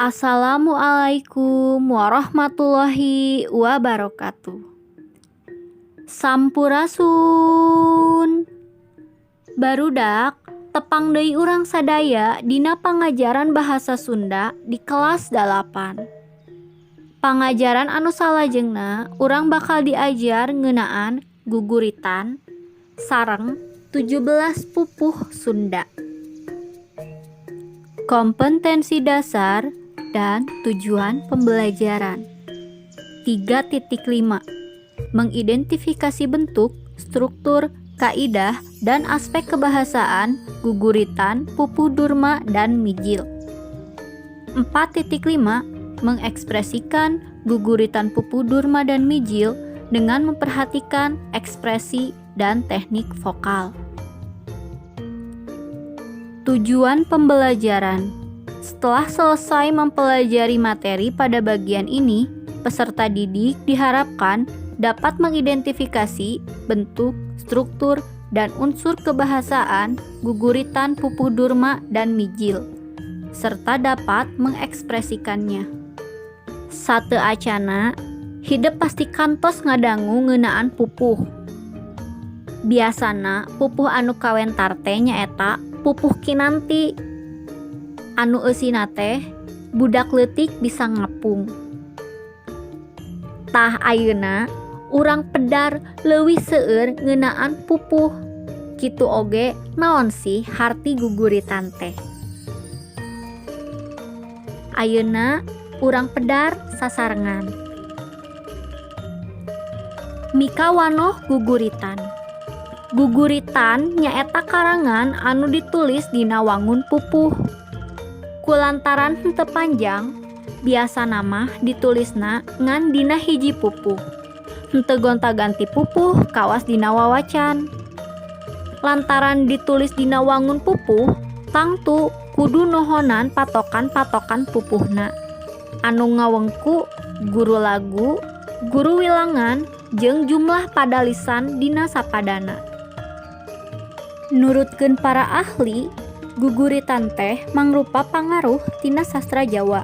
Assalamualaikum warahmatullahi wabarakatuh. Sampurasun. Barudak, tepang deui urang sadaya dina pangajaran bahasa Sunda di kelas 8. Pangajaran anu salajengna urang bakal diajar ngeunaan guguritan sareng 17 pupuh Sunda. Kompetensi dasar dan tujuan pembelajaran. 3.5. Mengidentifikasi bentuk, struktur, kaidah, dan aspek kebahasaan guguritan, pupuh durma, dan mijil. 4.5. Mengekspresikan guguritan pupuh durma dan mijil dengan memperhatikan ekspresi dan teknik vokal. Tujuan pembelajaran. Setelah selesai mempelajari materi pada bagian ini, peserta didik diharapkan dapat mengidentifikasi bentuk, struktur, dan unsur kebahasaan guguritan pupuh durma dan mijil, serta dapat mengekspresikannya. Sateuacanna, hidep pasti kantos ngadangu ngeunaan pupuh. Biasana pupuh anu kawentar teh nyaeta pupuh Kinanti, anu eusina teh budak leutik bisa ngapung. Tah, ayeuna urang pedar leuwih seueur ngeunaan pupuh. Kitu oge naon sih harti guguritan teh. Ayeuna urang pedar sasarengan. Mikawanoh guguritan. Guguritan nyaeta karangan anu ditulis dina wangun pupuh. Kulantaran henteu panjang, biasana mah ditulisna ngan dina hiji pupuh. Henteu gonta-ganti pupuh kawas dina wawacan. Lantaran ditulis dina wangun pupuh, tangtu kudu nohonan patokan-patokan pupuhna anu ngawengku guru lagu, guru wilangan, jeung jumlah padalisan dina sapadana. Nurutkeun para ahli, guguritan teh mangrupa pangaruh tina sastra Jawa.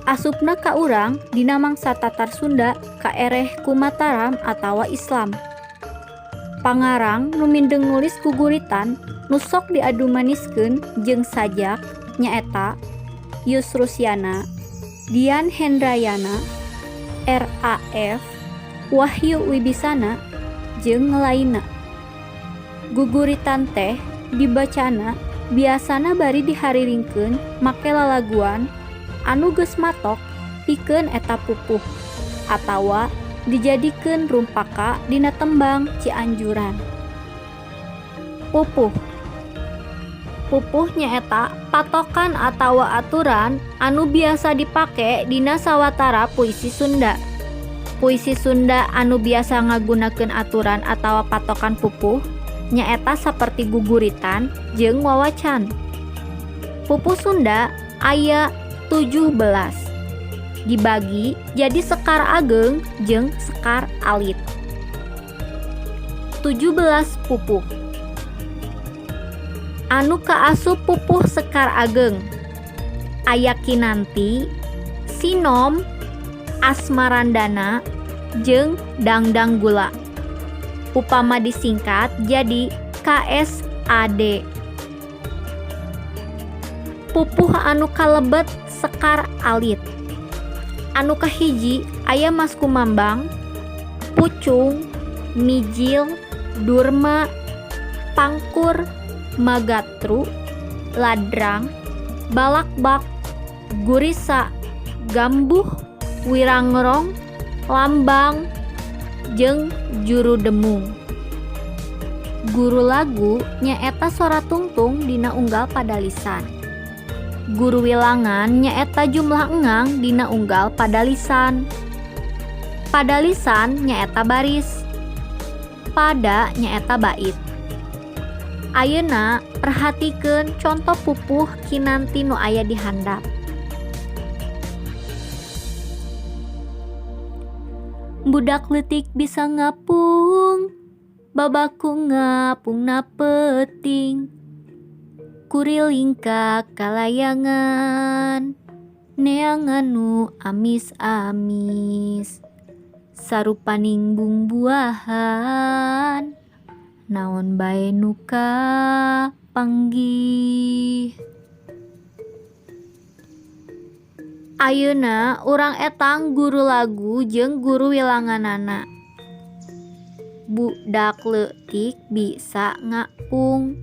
Asupna ka urang dina mangsa Tatar Sunda kaereh ku Mataram atawa Islam. Pangarang nu mindeng nulis guguritan nu sok diadumaniskeun jeung sajak nyaeta Yusrusyana, Dian Hendrayana, RAF, Wahyu Wibisana, jeung lainna. Guguritan teh dibacana biasana bari dihariringkeun make lalaguan anu geus matok pikeun eta pupuh atawa dijadikeun rumpaka dina tembang Cianjuran. Pupuh. Pupuh nyaeta patokan atawa aturan anu biasa dipake dina sawatara puisi Sunda. Puisi Sunda anu biasa ngagunakeun aturan atawa patokan pupuh nyaeta saperti guguritan jeung wawacan. Pupuh Sunda aya 17, dibagi jadi sekar ageng jeung sekar alit. 17 pupuh anu kaasup pupuh sekar ageng aya Kinanti, Sinom, Asmarandana, jeung Dangdang Gula. Upama disingkat jadi KSAD. Pupuh anu kalebet sekar alit. Anu kahiji aya Maskumambang, Pucung, Mijil, Durma, Pangkur, Magatru, Ladrang, Balakbak, Gurisa, Gambuh, Wirangrong, Lambang, jeung Juru Demung. Guru lagu nyaeta sora tungtung dina unggal padalisan. Guru wilangan nyaeta jumlah engang dina unggal padalisan. Padalisan nyaeta baris. Pada nyaeta bait. Ayeuna perhatikeun conto pupuh Kinanti nu aya di handap. Budak leutik bisa ngapung, babaku ngapungna peuting, kuriling ka kalayangan. Neangan nu amis-amis sarupaning bungbuahan naon bae nu kapanggih. Ayeuna urang etang guru lagu jeung guru wilanganana. Budak leutik bisa ngapung.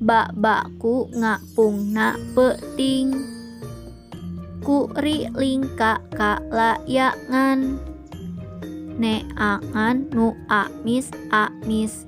Babakku ngapungna peuting. Kuriling ka kalayangan. Neangan nu amis-amis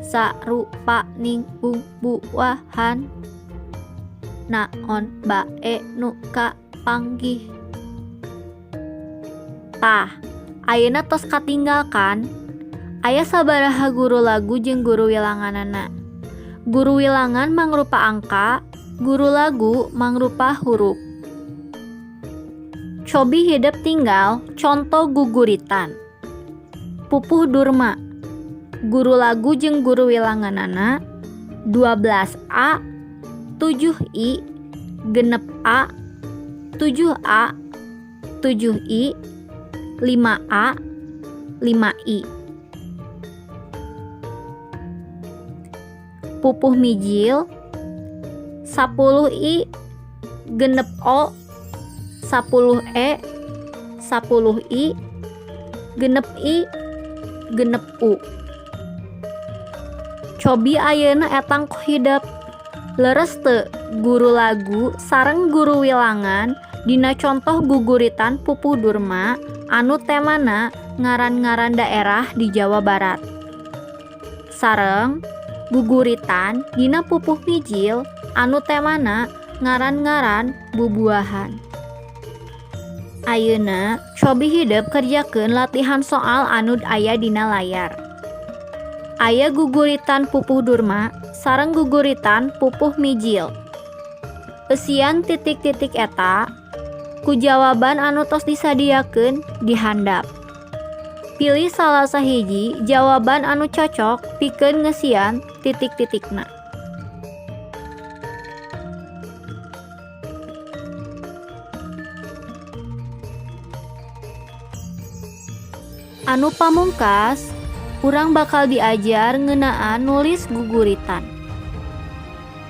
sarupaning bungbuahan naon bae nu kapanggih. Tah, ayeuna tos katinggal kan? Aya sabaraha guru lagu jeung guru wilanganana. Guru wilangan mangrupa angka, guru lagu mangrupa hurup. Cobi hidep tinggal conto guguritan. Pupuh Durma. Guru lagu jeung guru wilanganana 12A, 7I, 6A, 7A, 7I, 5A, 5I. Pupuh Mijil 10I, 6O, 10E, 10I, 6I, 6U. Cobi ayeuna etang ku hidep. Leres teu guru lagu sareng guru wilangan dina contoh guguritan Pupuh Durma anu temana ngaran-ngaran daerah di Jawa Barat. Sareng guguritan dina Pupuh Mijil anu temana ngaran-ngaran bubuahan. Ayeuna cobi hidep kerjakeun latihan soal anu aya dina layar. Aya guguritan Pupuh Durma sareng guguritan Pupuh Mijil. Eusian titik-titik eta ku jawaban anu tos disadiakeun di handap. Pilih salah sahiji jawaban anu cocok pikeun ngeusian titik-titikna. Anu pamungkas, urang bakal diajar ngeunaan nulis guguritan.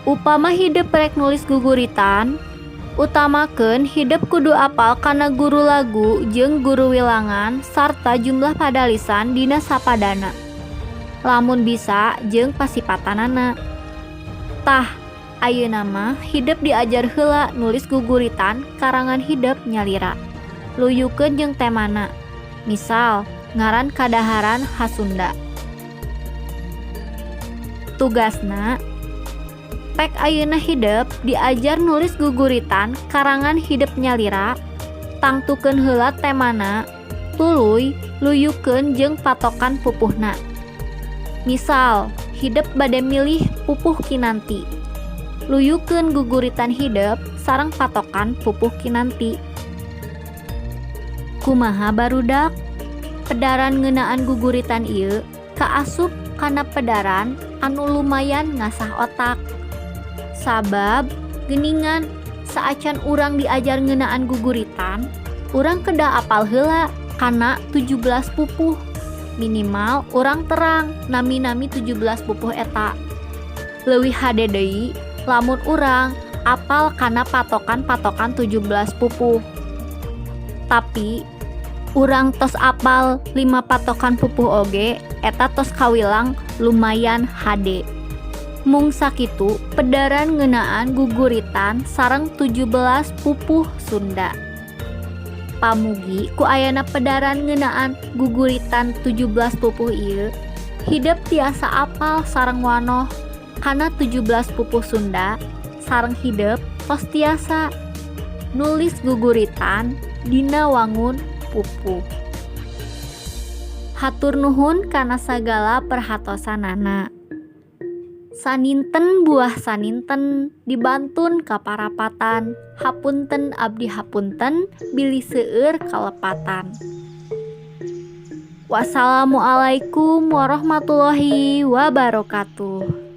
Upama hidep rek nulis guguritan, utamakeun hidep kudu apal kana guru lagu jeung guru wilangan sarta jumlah padalisan dina sapadana. Lamun bisa jeung pasipatanana. Tah, ayeuna mah hidep diajar heula nulis guguritan karangan hidep nyalira. Luyukeun jeung temana. Misal, ngaran kadaharan khas Sunda. Tugasna, pek ayeuna hidep diajar nulis guguritan karangan hidep nyalira, tangtukeun heula temana, tuluy luyukeun jeung patokan pupuhna. Misal, hidep bade milih pupuh Kinanti. Luyukeun guguritan hidep sareng patokan pupuh Kinanti. Kumaha barudak? Pedaran ngeunaan guguritan ieu kaasup kana pedaran anu lumayan ngasah otak. Sabab geuningan saacan urang diajar ngeunaan guguritan, urang kedah apal heula kana 17 pupuh. Minimal urang terang nami-nami 17 pupuh eta. Leuwih hade deui lamun urang apal kana patokan-patokan 17 pupuh. Tapi urang tos apal 5 patokan pupuh oge eta tos kawilang lumayan hade. Mung sakitu pedaran ngeunaan guguritan sareng 17 pupuh Sunda. Pamugi ku ayana pedaran ngeunaan guguritan 17 pupuh ieu, hidep tiasa apal sareng wanoh kana 17 pupuh Sunda sareng hidep tos tiasa nulis guguritan dina wangun pupuh. Hatur nuhun kana sagala perhatosanana. Saninten buah saninten dibantun ka parapatan. Hapunten abdi hapunten bilih seueur kalepatan. Wassalamualaikum warahmatullahi wabarakatuh.